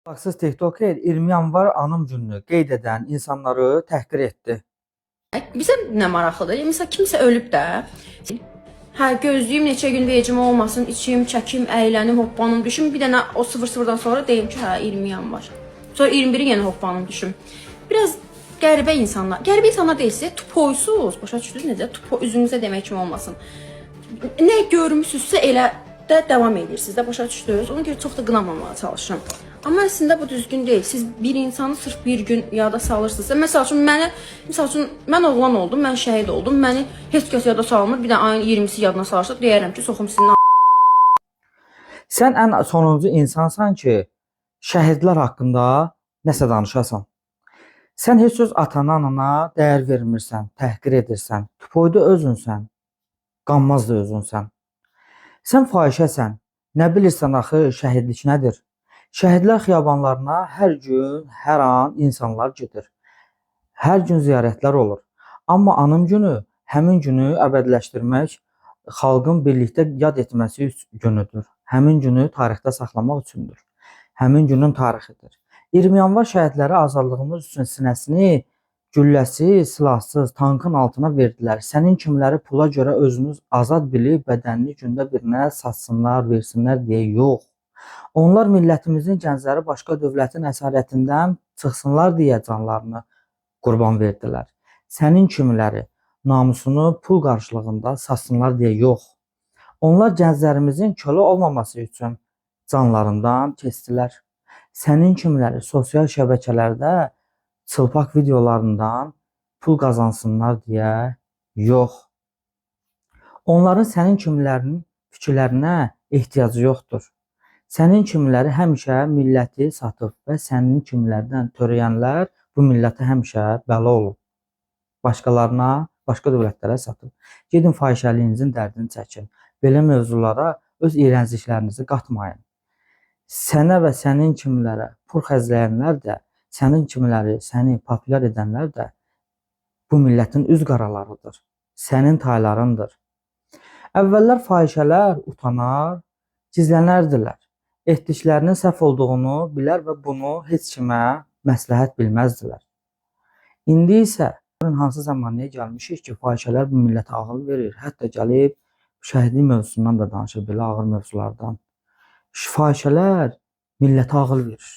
Haqsız TikToker 20 yanvar anım gününü qeyd edən insanları təhqir etdi. Bizə nə maraqlıdır? Məsələn, kimsə ölüb də. Hə, gözləyim neçə gün vecim olmasın, içim, çəkim, əylənim, hoppanım, düşüm. Bir dənə o 00-dan sonra deyim ki, hə, 20 yanvar. Sonra 21-i yenə hoppanım, düşüm. Biraz qəribə insanlar. Qəribə insanlar deyilsə, tupoysuz, başa düşdünüz necə? Tupo üzünüzə demək kimi olmasın. Nə görmüsünüzsə elə də davam edirsiniz də, başa düşdünüz? Ona görə çox da qınamamağa çalışıram. Amma əslində bu düzgün deyil. Siz bir insanı sırf bir gün yada salırsınızsa, məsəl üçün mənə, məsəl üçün mən oğlan oldum, mən şəhid oldum, məni heç kəs yada salmır. Bir də ayın 20-si yadına salırsa, deyərəm ki, soxum sizin Sən ən sonuncu insansan ki, şəhidlər haqqında nəsə danışasan. Sən heç öz atana, anana dəyər vermirsən, təhqir edirsən. Tupoyda özünsən, qanmaz da özünsən. Sən fahişəsən. Nə bilirsən axı şəhidlik nədir? Şəhidlər xiyabanlarına hər gün, hər an insanlar gedir. Hər gün ziyarətlər olur. Amma anım günü həmin günü əbədiləşdirmək, xalqın birlikdə yad etməsi günüdür. Həmin günü tarixdə saxlamaq üçündür. Həmin günün tarixidir. 20 yanvar şəhidləri azadlığımız üçün sinəsini gülləsi, silahsız tankın altına verdilər. Sənin kimləri pula görə özünüz azad bilib bədənini gündə birinə satsınlar, versinlər deyə yox. Onlar millətimizin gəncləri başqa dövlətin əsarətindən çıxsınlar deyə canlarını qurban verdilər. Sənin kimiləri namusunu pul qarşılığında satsınlar deyə yox. Onlar gənclərimizin kölə olmaması üçün canlarından keçdilər. Sənin kimiləri sosial şəbəkələrdə çılpaq videolarından pul qazansınlar deyə yox. Onların sənin kimilərinin fikirlərinə ehtiyacı yoxdur. Sənin kimiləri həmişə milləti satıb və sənin kimilərdən törəyənlər bu millətə həmişə bəla olub. Başqalarına, başqa dövlətlərə satıb. Gedin fahişəliyinizin dərdini çəkin. Belə mövzulara öz iyrəncliklərinizi qatmayın. Sənə və sənin kimilərə pul xərcləyənlər də, sənin kimiləri səni populyar edənlər də bu millətin üz qaralarıdır. Sənin taylarındır. Əvvəllər fahişələr utanar, gizlənərdilər. Etdiklərinin səhv olduğunu bilər və bunu heç kimə məsləhət bilməzdilər. İndi isə hansı zəmanəyə gəlmişik ki, fahişələr bu millətə ağıl verir. Hətta gəlib şəhidlik mövzusundan da danışır, belə ağır mövzulardan. Fahişələr millətə ağıl verir.